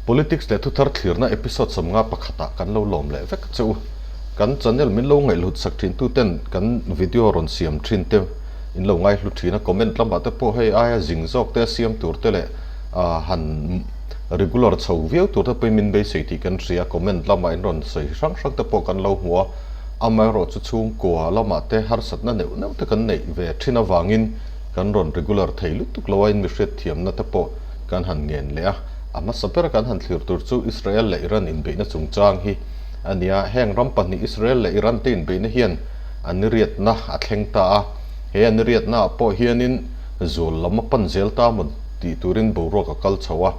Politics leh thuthar thlirna episode 51 ah kan lo lawm leh vek che u. Kan channel min lo ngaihhlut sak thin tu ten kan video rawn siam thin te in lo ngaihlu thin a, comment lamah te pawh hei aia zing zawk te siam tur te leh han regular chho viau tur te pawhin min beisei tih kan hria, comment lamah in rawn sawi hrang hrang te pawh kan lo hmu a, amaherawhchu chhungkua lamah te harsatna neuh neuh te kan neih ve thin avangin kan rawn regular thei lutuk lo a, in mi hriatthiamna te pawh kan han ngen leh a. A hmasa ber kan han thlir tur chu Israel leh Iran inbeihna chungchang hi a ni a, heng ram pahnih Israel leh Iran te inbeihna hian an riatna a thleng ta a, he an riatna ah pawh hianin zual lam a pan zel ta maw tih turin boruak a kal chho a,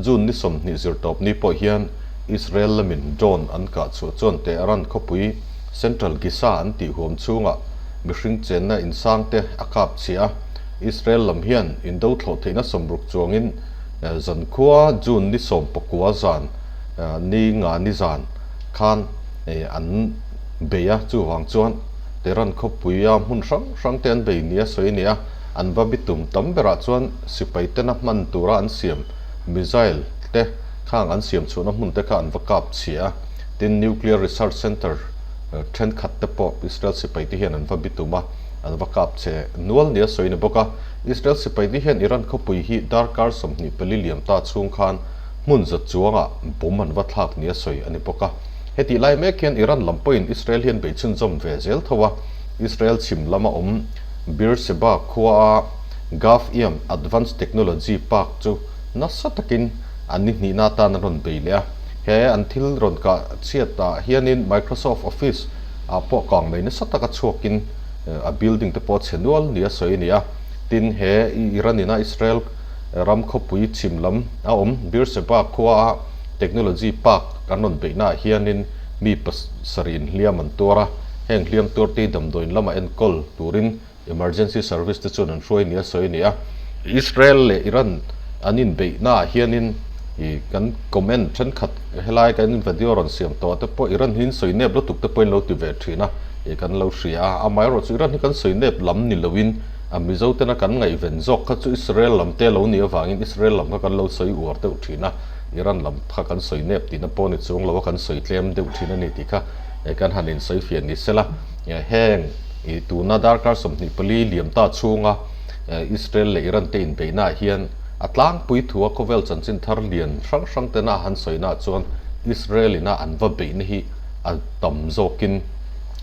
June ni 20 zirtawp ni pawh hian Israel lamin drone an kah chhuah chuan Tehran khawpui Central Giza an tih huam chhungah mihring chenna insang te a kap chhiah a, Israel lam hian indo thlawh theihna 60 chuangin Zankhua June ni 19 zan ni nga ni zan khan an bei a, chuvang chuan Tehran khawpuia hmun hrang hrang te an bei nia sawi a ni a, an va bitum tam berah chuan sipai tena hman tura an siam missile te khang an siam chhuahna hmun te kha an va kap chhia a, tin nuclear research center thenkhat te pawh Israel sipai te hian an va bitum a, an va kap chhe nual nia sawi a ni bawk a. Israel sipaite hian Iran khawpui hi darkar 24 liam ta chhung khan hmun za chuangah bomb an va thlak nia sawi a ni bawk a. Hetih lai mek hian Iran lam pawhin Israel hian bei chhunzawm ve zel tho a, Israel chhim lama awm Beersheba khuaa Gaf Yam Advanced Technology Park chu nasa takin an ni hnihna atan an rawn bei leh a. He an thil rawn kah chhiatah hianin Microsoft Office ah pawh kang mai nasa taka chhuakin a building te pawh a chhe nual nia sawi a ni a, tin he Iran ina Israel ram khawpui chhim lam a awm Beersheba khua a technology park an rawn beihna ah hianin mi pasarih in hliam an tuar a, heng hliam tuar te hi damdawiin lama enkawl turin emergency service te chuan an hruai nia sawi a ni a. Israel leh Iran an inbeihna ah hianin kan comment thenkhat helai kan video rawn siam tawh te pawh Iran hi in sawi nep lutuk te pawhin lo ti ve thin a. Ih kan lo hria a, amaherawh chu Iran hi kan sawi nep lam ni loin a Mizo tena kan ngaihven zawk kha chu Israel lam te lo nih avangin Israel lam kha kan lo sawi uar deuh thin a, Iran lam kha kan sawi nep tihna pawh ni chuang lo a kan sawi tlem deuh thin a ni tih kha kan han insawi fiah ni sela. Heng ih tuna darkar 24 liam ta chhunga Israel leh Iran te inbeihna ah hian a tlangpui thu a khawvel chanchin thar lian hrang hrang tena han sawina ah chuan Israel ina an va beihna hi a tam zawkin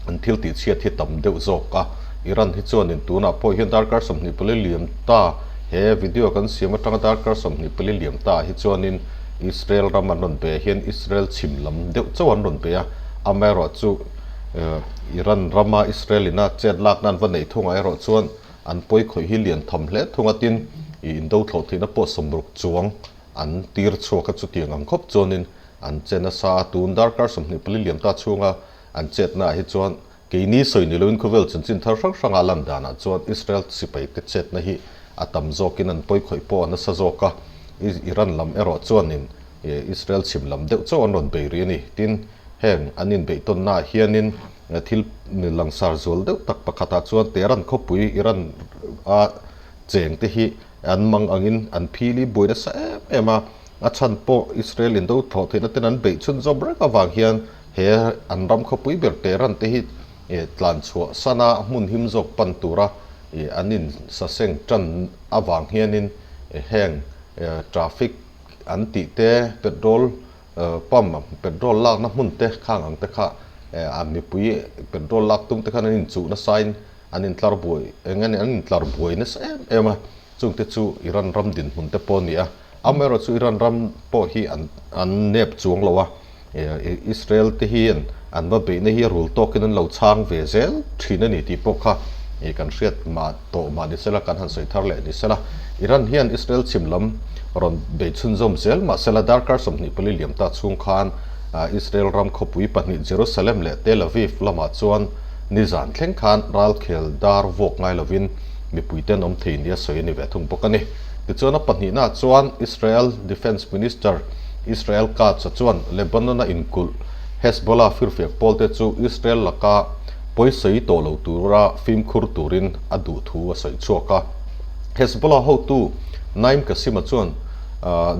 an thil tih chhiat hi tam deuh zawk a, Iran hi chuanin tunah pawh hian darkar 24 liam ta he video kan siam atanga darkar 24 liam ta ah hi chuanin Israel ram an rawn be ah hian Israel chhim lam deuh chauh an rawn be a, amaherawh chu Iran rama Israel ina chet lakna an va neih thungah erawh chuan an pawi khawih hi lian tham hle thung a, tin indo thlawh theihna pawh 60 chuang an tir chhuak a, chutiang ang khawp chuanin An che nasa a, tun darkar 24 liam ta chhunga an chetna ah hi chuan keini sawi ni loin khawvel chanchin thar hrang hranga lan danah chuan Israel sipai te chetna hi a tam zawkin an pawi khawih pawh a nasa zawk a, Iran lam erawh chuanin Israel chhim lam deuh chauh an rawn bei rih a ni. Tin, heng an inbeihtawnna ah hianin thil langsar zual deuh tak pakhatah chuan Tehran khawpui Iran a cheng te hi an mang angin an phili buai nasa em em a, a chhan pawh Israel in do thlawh theihna ten an beih chhun zawm reng avang hian he an ram khawpui ber Tehran te hi tlan chhuah sana hmun him zawk pan tura an in saseng tan avang hianin heng traffic an tih te petrol pump petrol lakna hmun te khang ang te kha a mipui petrol lak tum te khan an inchuh nasain An intlar buai eng a ni, an intlar buai nasa em em a, chungte chu Iran ram dinhmun te pawh a ni a, amaherawh chu Iran ram pawh hi an an nep chuang lo a, Israel te hian an va beihna hi a rul tawkin an lo chhang ve zel thin a ni tih pawh kha kan hriat mah tawh mah ni sela kan han sawi thar leh ni sela. Iran hian Israel chhim lam rawn bei chhunzawm zel mah sela darkar 24 liam ta chhung khan Israel ram khawpui pahnih Jerusalem leh Tel Aviv lamah chuan Nizan thleng khan ralkhel dar vuak ngai lovin mipuite an awm thei nia sawi a ni ve thung bawk a ni. Tichuan a pahnihnaah chuan Israel Defence Minister Israel Katz-a chuan Lebanon-a inkulh Hezbollah firfiak pawlte chu Israel laka pawisawi tawh lo tura fimkhur turin a duh thu a sawi chhuak a. Hezbollah hotu Naim Qassem-a chuan.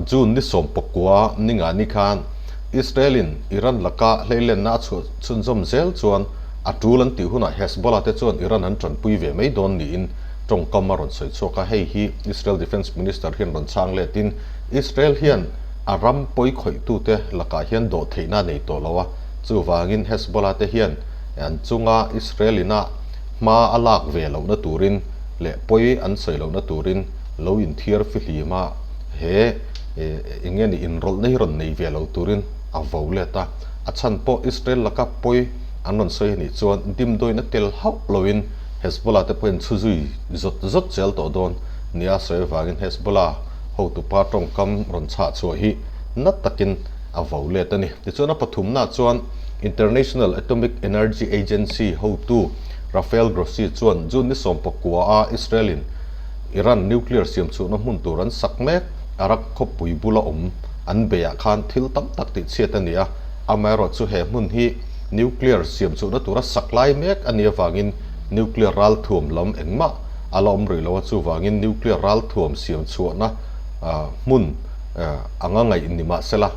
June ni 19 ninga ni khan Israel-in Iran laka hleilenna a chhuah chhunzawm zel chuan a tul an tih hunah Hezbollah te chuan Iran an tanpui ve mai dawn niin tawngkam a rawn sawi chhuak a. Hei hi Israel Defence Minister hian rawn chhang letin Israel hian a ram pawi khawihtute lakah hian dawh theihna a nei tawh lo a, chuvangin Hezbollah te hian an chunga Israel ina hma a lak ve lohna turin leh pawi an sawi lohna turin lo inthiar fihlim a, he eng nge ni inrawlhna hi rawn nei ve lo turin a vo let a. A chhan pawh Israel laka pawi an rawn sawi a nih chuan dimdawina tel hauh loin Hezbollah te pawhin chhu zui zawt zawt zel tawh dawn nia sawi avangin Hezbollah hotupa tawngkam rawn chhah chhuah hi na takin a vo let a ni. Tichuan a pathumna chuan International Atomic Energy Agency hotu Rafael Grossi chuan June ni 19 a Israel-in Iran nuclear siam chhuahna hmun tur an sak mek Arak khawpui bula awm an beiah khan thil tam tak tihchhiat a ni a, amaherawhchu chu he hmun hi nuclear siam chhuahna tura sak lai mek a nih avangin nuclear ralthuam lam engmah a la awm rih lo a, chuvangin nuclear ralthuam siam chhuahna hmun anga ngaih ni mahsela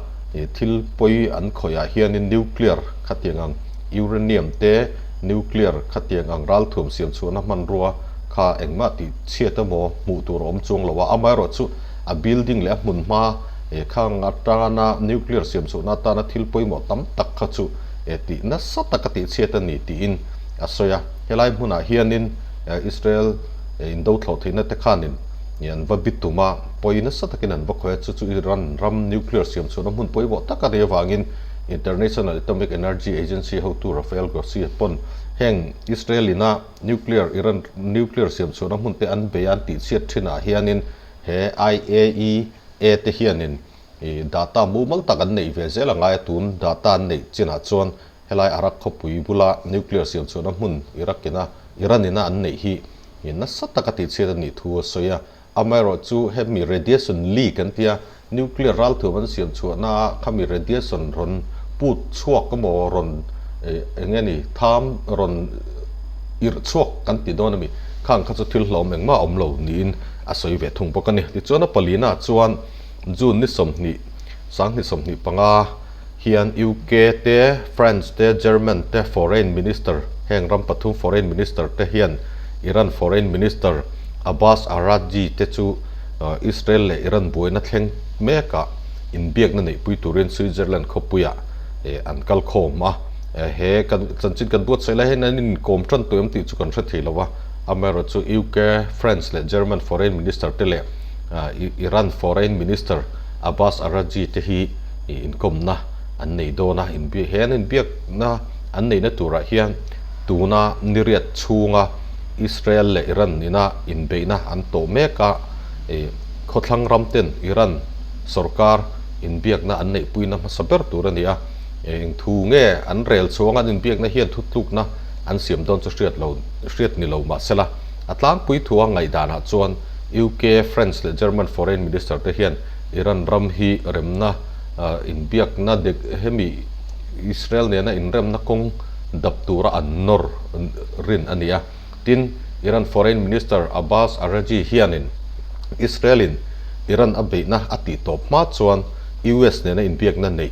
thil pawi an khawihah hianin nuclear khatiang ang uranium te nuclear khatiang ang ralthuam siam chhuahna hmanrua kha engmah tih chhiat emaw hmuh tur a awm chuang lo a, amaherawhchu a building leh a hmunhma khang atana nuclear siam chhuahna atana thil pawimawh tam tak kha chu tih nasa taka tih chhiat a ni tiin a sawi a. Helai hmunah hianin Israel indo thlawh theihna te khanin an va bi tum a, pawi nasa takin an va khawi a, chu chu Iran ram nuclear siam chhuahna hmun pawimawh tak a nih avangin International Atomic Energy Agency hotu Rafael Grossi pawn heng Israel ina Nuclear Iran nuclear siam chhuahna hmun te an bei a an tihchhiat thinah hianin he IAEA te hianin ih data mumal tak an neih ve zel a ngai a, tun data an neih chinah chuan helai Arak khawpui bula nuclear siam chhuahna hmun Iraq ina Iran ina an neih hi ih nasa taka tihchhiat a nih thu a sawi a. Amaherawhchu hemi radiation leak an tia, nuclear ralthuam an siam chhuahna ah khami radiation rawn put chhuak emaw rawn eng nge ni tham rawn irh chhuak kan ti dawn a mi, khang kha chu thil hlauhawm engmah a awm lo niin a sawi ve thung bawk a ni. Tichuan a palina chuan June ni 20, 2025 hian UK te, France te, German te Foreign Minister, heng ram pathum Foreign Minister te hian Iran Foreign Minister Abbas Araghchi te chu Israel leh Iran buaina thleng mekah inbiakna neihpui turin Switzerland khawpuiah an kal khawm a. He kan chanchin kan buatsaih lai hian an inkawm tan tawh em tih chu kan hre thei lo va, amaherawhchu UK, France leh German Foreign Minister te leh Iran Foreign Minister Abbas Araghchi te hi inkawmna an nei dawn a, inbiak he an inbiakna an neihna turah hian tuna niriat chhunga Israel leh Iran ina inbeihna an tawh mek a, khawthlang ram ten Iran sorkar inbiakna an neihpuina hmasa ber tur a ni a, eng thu nge an rel chhuang an inbiakna hian thutlukna an siam dawn chu hriat lo hriat ni lo mahsela a tlangpui thua ngaihdanah chuan UK, France leh German Foreign Minister te hian Iran ram hi remna inbiakna dik hemi Israel nena inremna kawng dap tura an nawr rin a ni a. Tin, Iran Foreign Minister Abbas Araghchi hianin Israel-in Iran a beihna a tih tawp hma chuan US nena inbiakna neih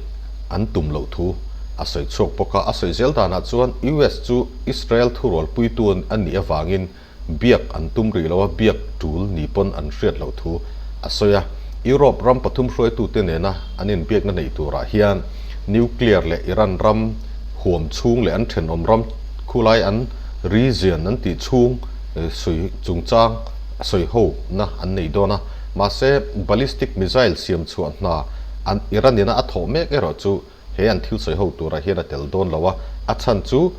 an tum loh thu a sawi chhuak bawk a. A sawi zel danah chuan US chu Israel thurualpuitu a nih avangin Biak an tum rih lo a, biak tul ni pawn an hriat loh thu a sawi a. Europe ram pathum hruaitute nena an inbiakna neih turah hian nuclear leh Iran ram huam chhung leh an thenawm ram khulai an region an tih chhung sawi chungchang sawi ho na an nei dawn a. Mahse, ballistic missile siam chhuah hna an Iran ina a thawh mek erawh chu He an thil sawi ho turah hian a tel dawn lo a, a chhan chu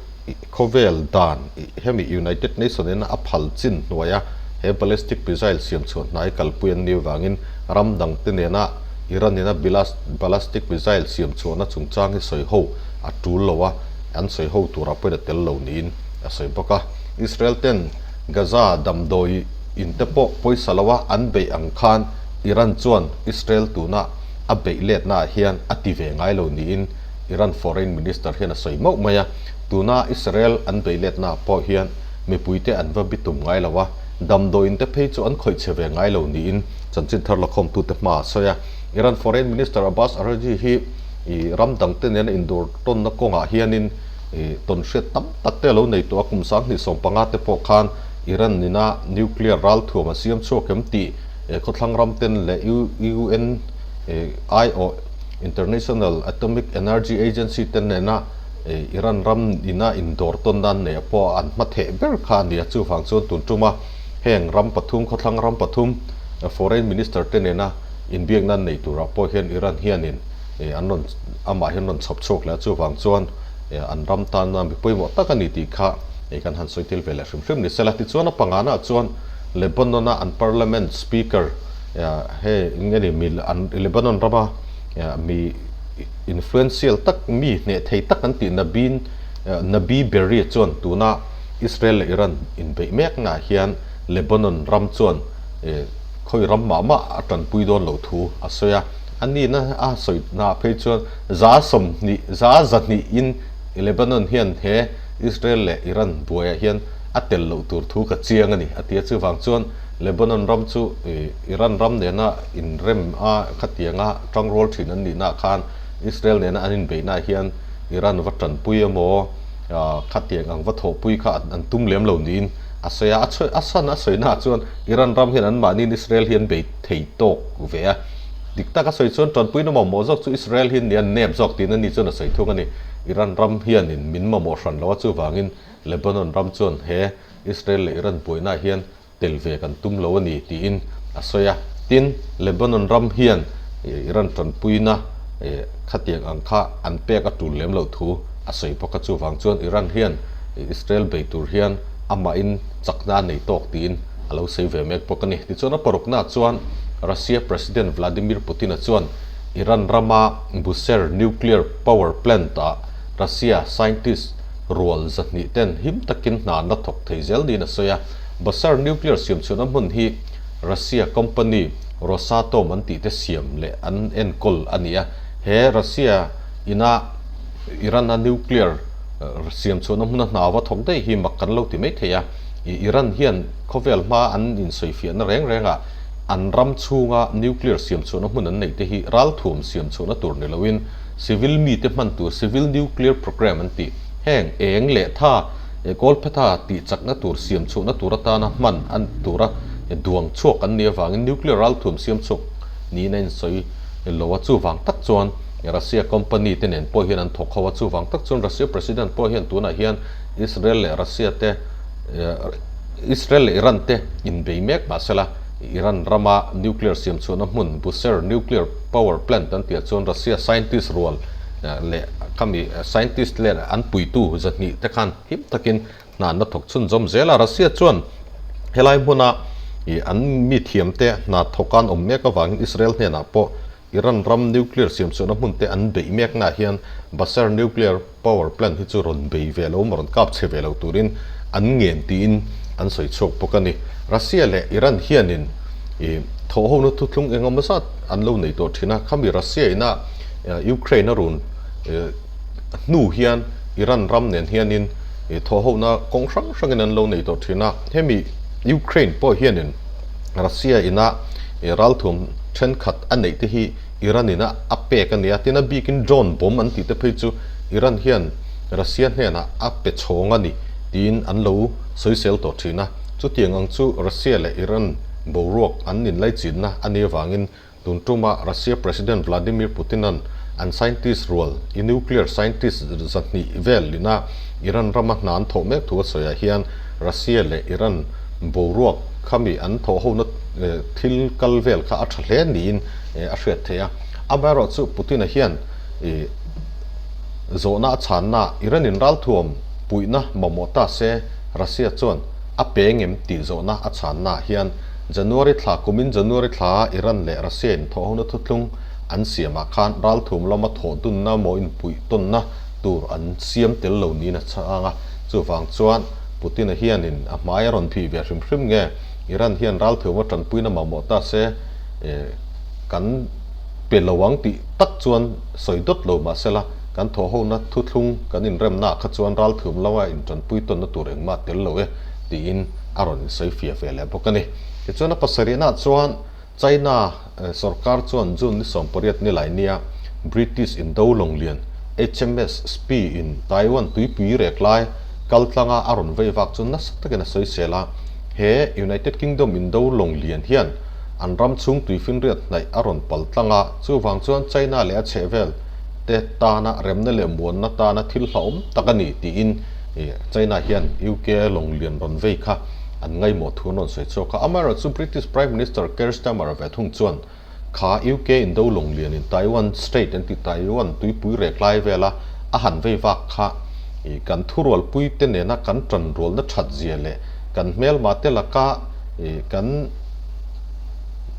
khawvel dan hemi United Nation in a phal chin hnuaia he ballistic missile siam chhuah hnai kalpui an nih avangin ram dang te nena Iran ina ballastic missile siam chhuahna chungchang hi sawi ho a tul lo a, an sawi ho turah pawhin a tel lo niin a sawi bawk a. Israel ten Gaza damdawi in te pawh pawisa lo a an beih ang khan Iran chuan Israel tuna a beih letnaah hian a ti ve ngai lo niin Iran Foreign Minister hian a sawi mauh mai a, tuna Israel an beih letnaah pawh hian mipuite an va bitum ngai lo a, Damdawiin te phei chu an khawih chhe ve ngai lo niin chanchin thar lakhawmtute hma a sawi a. Iran Foreign Minister Abbas Araghchi hi ram dangte nena indawr tawnna kawngah hianin tawnhriat tam tak te a lo nei tawh a, kum 2015 te pawh khan Iran ina nuclear ralthuam a siam chhuak em tih khawthlang ram ten leh UN aiawh International Atomic Energy Agency te nena Iran ram ina indawr tawn nan neih pawh an hma theh ber kha a ni a, chuvang chuan tun tuma heng ram pathum, khawthlang ram pathum Foreign Minister te nena inbiakna an nei turah pawh hian Iran hianin an rawn amah hian rawn chhawp chhuak leh a, chuvang chuan an ram tana mi pawimawh tak a ni tih kha kan han sawi tel ve leh hrim hrim ni sela. Tichuan a pangana chuan Lebanon-a an Parliament Speaker hei eng nge ni mi an Lebanon rama mi influential tak mi hneh thei tak an tih Nabin Nabi Berri chuan tuna Israel leh Iran inbeih meknaah hian Lebanon ram chuan khawi ram mah mah a tanpui dawn loh thu a sawi a. A nihna a sawi naah phei chuan 20, 100% Lebanon hian he Israel leh Iran buaiah hian a tel loh tur thu ka chiang a ni a ti a. Chuvang chuan Lebanon ram chu Iran ram nena inrem a khatianga tangrual thin an nihnaah khan Israel nena an inbeihnaah hian Iran va tanpui emaw khatiang ang va thawhpui kha an tum lem lo niin a sawi a. A chhan a sawinaah chuan Iran ram hian anmahniin Israel hi an bei thei tawk ve a. Dik tak a sawi chuan tanpuina mamawh zawk chu Israel hi an nep zawk tiin ani chuan a sawi thung a ni. Iran ram hianin min mamawh hran lo a, chuvangin Lebanon ram chuan he Israel leh Iran buainaah hian tel ve kan tum lo a ni tiin a sawi a. Tin, Lebanon ram hian Iran tanpuina khatiang ang kha an pek a tul lem loh thu a sawi bawk a, chuvang chuan Iran hian Israel bei tur hian amahin chakna a nei tawk tiin a lo sawi ve mek bawk a ni. Tichuan a paruknaah chuan Russia President Vladimir Putin-a chuan Iran rama Bushehr nuclear power plant-ah Russia scientist rual 200 ten him takin hna an la thawk thei zel niin a sawi a. Bushehr nuclear siamchhuahna hmun hi Russia company Rosatom an tihte siam leh an enkawl a ni a. He Russia ina Iran-a nuclear siamchhuahna hmuna hna va thawk daih hi mak kan lo ti mai thei a. Iran hian khawvel hma an insawifiahna reng rengah an ram chhunga nuclear siamchhuahna hmun an neih te hi ralthuam siamchhuahna tur ni loin civil mite hman tur civil nuclear program an tih heng eng leh tha kawlphetha tih chakna tur siamchhuahna tur atana hman an tura duang chhuak an nih avangin nuclear ralthuam siamchhuak niin a insawi lo a, chuvang tak chuan Russia company te nen pawh hian an thawk ho a, chuvang tak chuan Russia president pawh hian tunah hian Israel leh Russia te Israel leh Iran te inbei mek mahsela Iran rama nuclear siamchhuahna hmun Bushehr nuclear power plant an tihah chuan Russia scientist rual leh khami scientist leh an puitu 200 te khan him takin hna an la thawk chhunzawm zel a. Russia chuan helai hmuna an mi thiamte hna thawka an awm mek avangin Israel hnenah pawh Iran ram nuclear siamchhuahna hmun te an beih meknaah hian Bushehr nuclear power plant hi chu rawn bei ve lo, rawn kap chhe ve lo turin an ngen tiin an sawi chhuak bawk a ni. Russia leh Iran hianin thawhhona thuthlung eng emaw zat an lo nei tawh thin a, khami Russia ina Ukraine a run hnu hian Iran ram nen hianin thawhhona kawng hrang hrangin an lo nei tawh thin a, hemi Ukraine pawh hianin Russia ina ralthuam thenkhat a neih te hi Iran ina a pek a ni a, tin a bikin drone bomb an tih te phei chu Iran hian Russia hnenah a pe chhawng a ni tiin an lo sawisel tawh thin a. Chutiang ang chu Russia leh Iran boruak an inlaichinna a nih avangin tun tuma Russia President Vladimir Putin-a'n an scientist rual i nuclear scientist 200 vel ina Iran rama hna an thawh mek thu a sawiah hian Russia leh Iran boruak khami an thawhhona thil kal vel kha a tha hle niin a hriat theih a. Amaherawhchu Putin-a hian zawhna a chhanna Iran-in ralthuam puihna mamawh ta se Russia chuan a pe ngem tih zawhna a chhannaah hian January thla kumin January thla Iran leh Russia-in thawhhona thuthlung an siamah khan ralthuam lama thawh dunna maw inpuih tawnna tur an siam tel lo niin a chhang a. Chuvang chuan Putin-a hianin a hmai a rawn phih ve hrim hrim nge Iran hian ralthuam a tanpuina mamawh ta se kan pe lo ang tih tak chuan sawi dawt lo mahsela kan thawhhona thuthlung kan inremnaah kha chuan ralthuam lama intanpui tawnna tur engmah tel lo e tiin a rawn insawi fiah ve leh bawk a ni. Tichuan a pasarihnaah chuan China sorkar chuan June ni 18 nilai nia British indo lawnglian HMS Spee in Taiwan tuipui rek lai kaltlanga a rawn vei vak chu nasa takin a sawisel a. He United Kingdom indo lawnglian hian an ram chhung tuifinriat hnaih a rawn pal tlang a, chuvang chuan China leh a chhehvel te tana remna leh muanna tana thil hlauhawm tak a ni tiin China hian UK lawnglian rawn vei kha an ngaihmawh thu an rawn sawi chhuak a. Amaherawhchu British Prime Minister Keir Starmer ve thung chuan kha UK indo lawnglian in Taiwan Strait an tih Taiwan tuipui rek lai vela a han vei vak kha kan thurualpui te nena kan tanrualna that zia leh kan hmelma te laka kan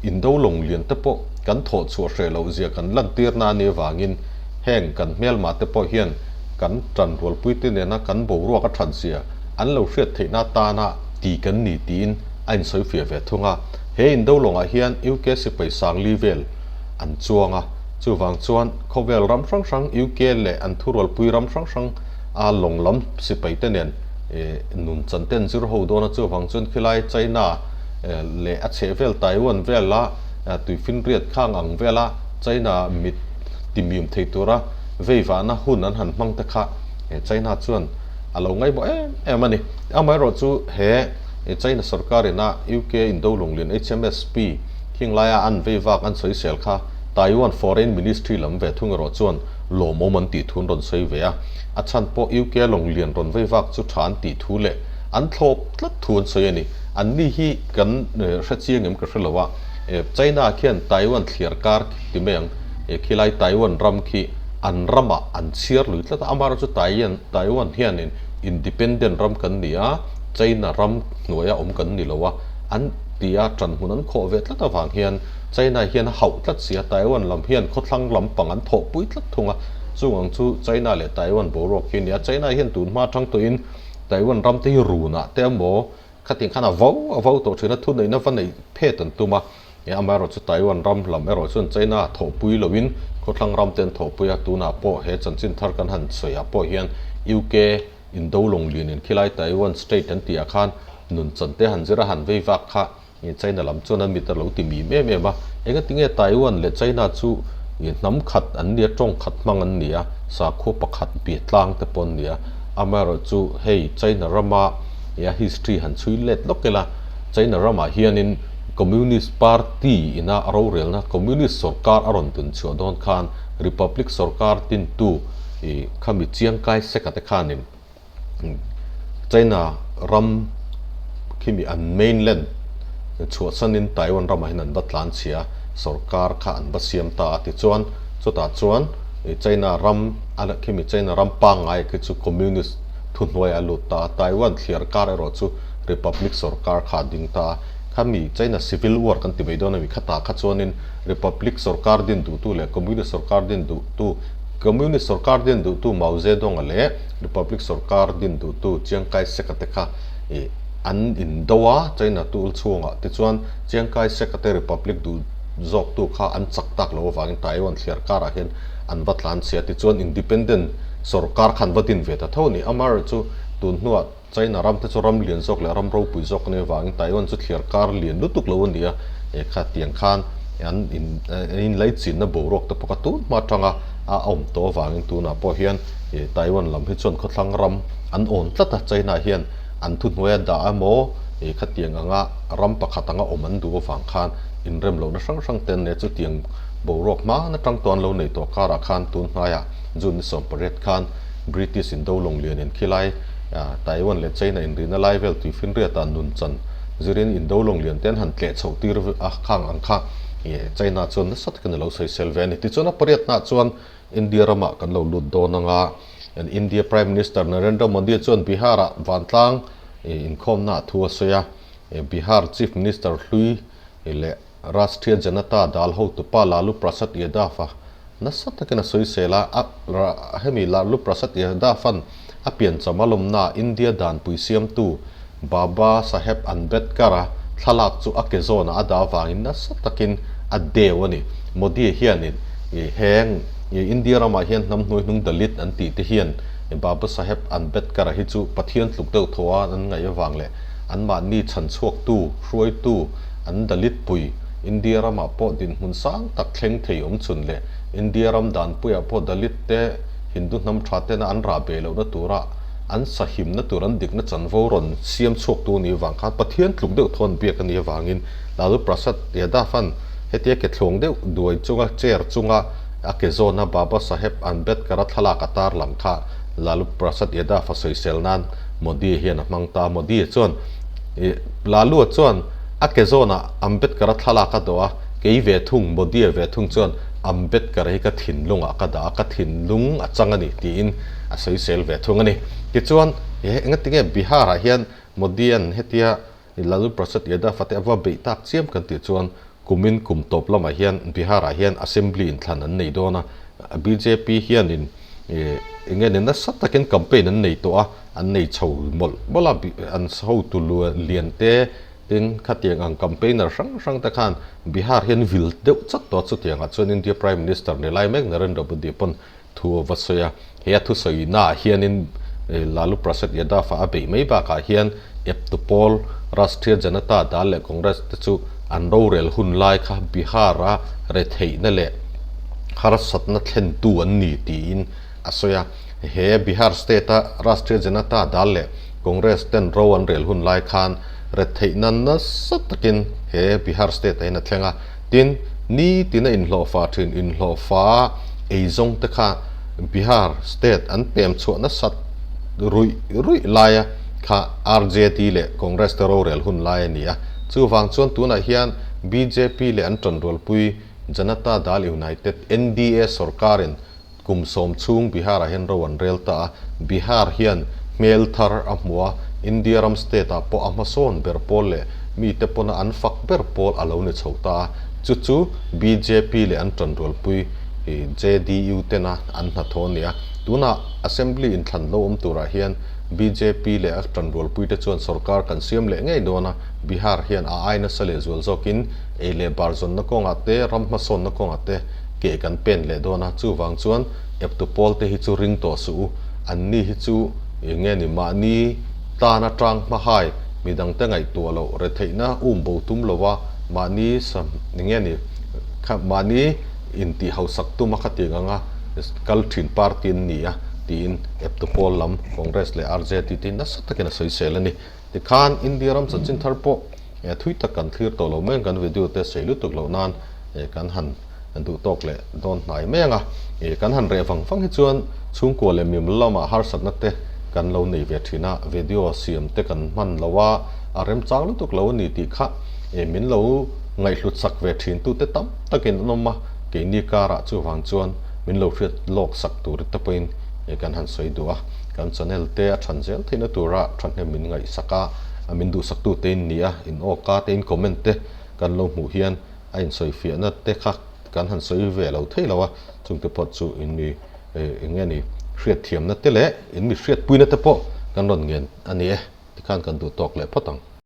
indo lawnglian te pawh kan thawh chhuah hreh loh zia kan lantirna a nih avangin heng kan hmelma te pawh hian kan tanrualpui te nena kan boruak a that zia an lo hriat theihna atana ti kan ni tiin a insawi fiah ve thung a. He indo lawngah hian UK sipai sangli vel an chuang a, chuvang chuan khawvel ram hrang hrang UK leh an thurualpui ram hrang hrang a lawng lam sipai te nen nun chan te an zir ho dawn a, chuvang chuan khilai China leh a chhehvel Taiwan vela tuifinriat khang ang vela China mit timium thei tura veivahna hun an han hmang te kha China chuan a lo ngaihmawh em em a ni. Amaherawhchu he China sorkar ina UK indo lunglin HMSP khing laia an vei vak an sawisel kha Taiwan Foreign Ministry lam ve thung erawh chuan lawmawm an tih thu an rawn sawi ve a. A chhan pawh UK lawnglian rawn vei vak chu tha an tih thu leh an thlawp tlat thu an sawi a ni. Anni hi kan hre chiang em ka hre lo a, China khian Taiwan thliar kar ti mai ang, khilai Taiwan ram khi an ramah an chhiar lui tlat a, amaherawhchu Taiwan hianin independent ram kan ni a, China ram hnuaia awm kan ni lo a, an ti a, ṭanhmun an khawh ve tlat avang hian China hian a hauh tlat si a, Taiwan lam hian khawthlang lampang an thawhpui tlat thung a, chung ang chu China leh Taiwan boruak hi a ni a, China hian tun hma aṭang tawhin Taiwan ram te hi runah te emaw Khatin khan a vo a vo tawh thin a, thuneihna va neih phet an tum a, e amaherawhchu Taiwan ram lam erawh chuan China thawhpui loin khawthlang ram te an thawhpui a, tunah pawh he chanchin thar kan han sawi ah pawh hian UK indo lawnglian in khilai Taiwan Strait an tih ah khan nun chan te han zir a han vei vak kha China lam chuan an mit a lo ti mim em em a, engatinge Taiwan leh China chu hnam khat an nia tawng khat hmang an ni a, sakhua pakhat bia tlang te pawh an ni a, amaherawhchu hei China rama He a history han chhui let lawk ila, China ramah hianin Communist Party ina a rorelna Communist sorkar a rawn dun chhuah dawn khan Republic sorkar tintu ih khami Chiang Kai-shek-a te khanin China ram khimi an mainland chhuahsanin Taiwan ramah hian an va tlan chhia a, sorkar kha an va siam ta a tichuan chutah chuan China ram khimi China ram pangngai khi chu Communist Thuhnuai a lut ta a, Taiwan thliar kar erawh chu Republic sorkar kha a ding ta a. Khami China Civil War kan ti mai dawn a mi, khatah kha chuanin Republic sorkar din duhtu leh Communist sorkar din duhtu, Communist sorkar din duhtu Mao Zedong-a leh Republic sorkar din duhtu Chiang Kai-shek-a te kha ih an indo a, China tul chhungah. Tichuan Chiang Kai-shek-a te Republic duh zawktu kha an chak tak loh avangin Taiwan thliar karah hian an va tlan chhe a, tichuan Independent Sorkar khan va din ve ta tho a ni. Amaherawhchu tun hnuah China ram te chu ram lian zawk leh ram ropui zawk a nih avangin Taiwan chu thliar kar lian lutuk lo a ni a, he kha tiang khan an in an inlaichinna boruak te pawh kha tun hma atanga a awm tawh avangin tunah pawh hian Taiwan lam hi chuan khawthlang ram an awn tlat a, China hian an thuhnuaia dah emaw khatiang anga ram pakhat anga awm an duh avang khan inrem lohna hrang hrang te an nei a, chutiang boruak hmana tang tawh an lo nei tawh karah khan tun hnaiah June ni 18 khan British indo lawnglian in khilai Taiwan leh China inrihna lai vel tuifinriatah nun chan zirin indo lawnglian te an han tleh chhoh tir a khang ang kha China chuan nasa takin a lo sawisel ve a ni. Tichuan a pariatnaah chuan India ramah kan lo lut dawn ang a, India Prime Minister Narendra Modi chuan Bihar-ah vantlang inkhawmnaah thu a sawi a, Bihar Chief Minister hlui leh Rashtriya Janata Dal hotupa Lalu Prasad Yadav-a nasa takin a sawisel a, a hemi Lalu Prasad Yadav-a'n a piancham a lawmnaah India danpui siamtu Baba Saheb Ambedkar-a thlalak chu a ke zawnah a dah avangin nasa takin a deu a ni. Modi hianin heng India ramah hian hnam hnuaihnung Dalit an tih te hian Baba Saheb Ambedkar-a hi chu Pathian tluk deuh thaw a an ngaih avang leh Anmahni chhanchhuaktu, hruaitu, an Dalit pui, India ramah pawh dinhmun sang tak thleng thei awm chhun leh India ram danpuiah pawh Dalit te Hindu hnam tha tena an rah beh lohna tura an sahimna tur an dikna chanvo rawn siam chhuaktu a nih avang khan Pathian tluk deuh thawn biak a nih avangin Lalu Prasad Yadav-a'n hetia ke thluang deuh duai chunga chair chunga a ke zawna Baba Saheb Ambedkar-a thlalak a tarlang kha Lalu Prasad Yadav-a sawisel nan Modi hian a hmang ta. Modi chuan Lalu-a chuan a ke zawnah Ambedkar-a thlalak a dawh a, kei ve thung, Modi-a ve thung chuan Ambedkar hi ka thinlungah ka dah a, ka thinlung a chang a ni tiin a sawisel ve thung a ni. Tichuan, engatinge Bihar-ah hian Modi-a'n hetia Lalu Prasad Yadav-a te a va beih tak chiam kan tih chuan kumin kum tawp lamah hian Bihar-ah hian Assembly inthlan an nei dawn a, bjp hianin eng nge ni nasa takin campaign an nei tawh a, an nei chho mawlh mawlh a, an hotu lian te tin khatiang ang campaigner hrang hrang te khan Bihar hian vil deuh chat tawh a, chutiangah chuan India Prime Minister ni lai mek Narendra Modi pawn thu a va sawi a, he a thusawi naah hianin Lalu Prasad Yadav-a a beih mai bakah hian eptu pawl Rashtriya Janata Dal leh Congress te chu an rorel hun lai kha Bihar-a retheihna leh harsatna thlentu an ni tiin a sawi a. He Bihar state-a Rashtriya Janata Dal leh Congress ten ro an rel hun lai khan retheihna nasa takin he Bihar state-ah hian a thleng a. Tin, nitina inhlawhfa thin inhlawhfa eizawng te kha Bihar state an pem chhuah nasat ruih ruih laia kha RJD leh Congress te rorel hun lai a ni a. Chuvang chuan tunah hian bjp leh an tanrualpui Janata Dal United, NDA, sorkarin Kum 10 chhung Bihar-ah hian ro an rel ta a, Bihar hian hmel thar a hmu a, India ram state-ah pawh a hmasawn ber pawl leh mite pawna an fak ber pawl a lo ni chho ta a, chu chu bjp leh an tanrualpui JDU tena an hnathawh a ni a. Tunah Assembly inthlan lo awm turah hian bjp leh a tanrualpuite chuan sorkar kan siam leh ngei dawn a, Bihar hian a ai nasa leh zual zawkin ei leh bar zawnna kawngah te, ram hmasawnna kawngah te, ke kan pen leh dawn a, chuvang chuan eptu pawl te hi chu ring tawh suh u, an ni hi chu eng nge ni mahni tan atang hmahai midang te ngaihtuah loh retheihna um bo tum lo a, mahni sam eng nge ni kha mahni intih hausak tum a khatiang anga kal thin party an ni a tiin eptu pawl lam Congress leh RJD te hi nasa takin a sawisel a ni. Tikhan India ram chanchin thar pawh thui tak kan thlir tawh lo mai ang kan video te sawi lutuk loh nan kan han duh tawk leh dawn hnai mai ang a, kan han reh vang vang hi chuan chhungkua leh mimal lamah harsatna te kan lo nei ve thin a, video siam te kan hman lo a, a remchang lutuk lo a ni tih kha min lo ngaihhlut sak ve thin tute tam takin an awm a, keini karah chuvang chuan min lo hriat lawk sak tur te pawhin kan han sawi duh a, kan channel te a than zel theihna tura thahnem min ngaihsak a, min duhsaktute in ni a, in awka te in comment te kan lo hmuh hian a insawifiahna te kha kan han sawi ve lo thei lo a, chungte pawh chu in mi eng nge ni hriatthiamna te leh in mi hriatpuina te pawh kan rawn ngen a ni e, tikhan kan duh tawk leh phawt ang.